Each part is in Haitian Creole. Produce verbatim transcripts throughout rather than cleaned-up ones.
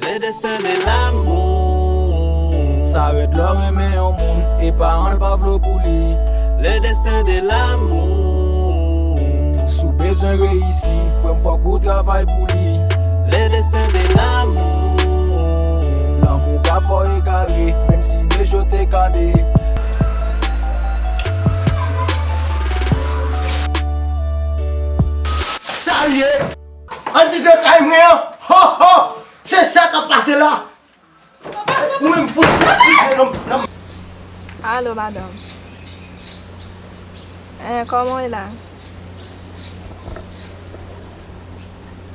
Le destin de l'amour. Sa rèd lè w renmen yon moun e paran l pa vle w pou li. Le destin de l'amour. Si w bezwen reyisi, frè m, fòk ou travay pou li. Le destin de l'amour. Lanmou ka fè w egare, menm si de je w te kale. Sa l ye? Ann di de kay mwen an. Ho, ho! Se sa k ap pase la. Ou menm fout. Alo, madanm. Eh, kòman w ye la?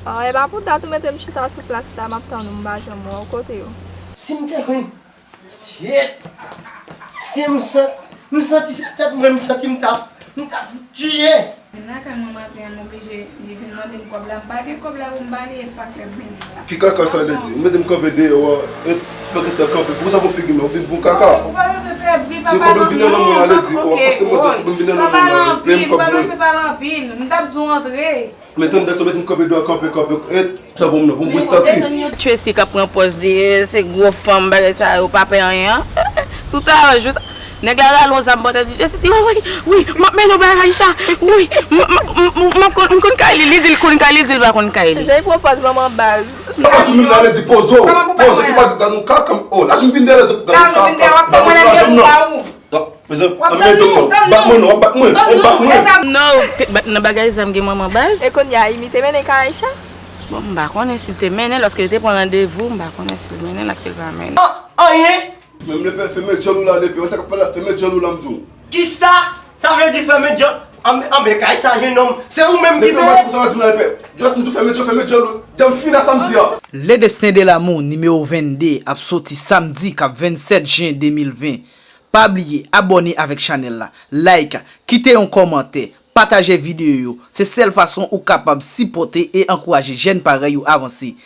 Oh, e pa pou dat ou mete m chita sou plas la, m ap tann ou, m pa janm wè w, kote yo? Si m te jwenn. Shit! Si m santi, m santi se tèt mwen, m santi m t ap, m t ap tiye. Vin lakay mwen maten an, m oblije li vin mande m kòb la. M pa gen kòb la pou m ba li, e sa k fè m mennen l la. Ki kaka sa vle di? Ou mete m kanpe deyò a, e, pa gentan kanpe. Poukisa pou figi m nan? Ou vin pou kaka? Ou pa bezwen fè bri, pa pale anpil. Di kòb vin nan men w la, vle di, ou ap pase mwen sa pou m vin nan men w la, peye m kòb mwen. Pa pale anpil, pa bezwen pale anpil. M t ap di w antre. Men tande sa, mete m kanpe deyò, kanpe, kanpe, e, sa bon, non, pou m bwè stati. Tracy k ap pran pòz li, e, se gwo fanm, bagay sa yo, pa pè anyen. Sou ta jou sa, nèg la rale yon zam bò tèt li, Tracy di, wi, wi, wi, m ap mennen w bay Aisha, wi, m, m, m, m, m ap konn, m konn kay li, li di l konn kay li, di l pa konn kay li. Jan l pran pòz manman baz. Papa tou menm la, li di poze w, poze w, ki pa gad nou ka, kanm, oh, la, j vin dèyè zòt, gad nou ka, gad nou ka, janm nan. Non, mezanmi, ann mete non. Bat mwen non, w ap bat mwen, w ap bat mwen. Non, te, ba, nan bagay zam gen manman baz. E kounye a, Imi te mennen kay Aisha? Bon, m pa konnen si l te mennen, lòske yo te pran randevou, m pa konnen si l mennen l ak si l pa mennen. An, anyen! Menm lepè, fèmen djòl ou la, lepè, wè sa k ap pale la, fèmen djòl ou la, m di w. Kisa? Sa vle di fèmen djòl? Anben, anben, kay sa, jennonm, se ou menm ki peye. Lepè, m pa di pou sa, m di w la, lepè. Just m di w fèmen djòl, fèmen djòl ou. Dam fini a samdi a. Le destin de l'amour nimewo vennde ap soti samdi k ap vennsèt jen de mil ven. Pa bliye abòne avèk chanèl la, like, kite yon kòmantè, pataje videyo yo. Se sèl fason ou kapab sipòte e ankouraje jèn parèy ou avanse.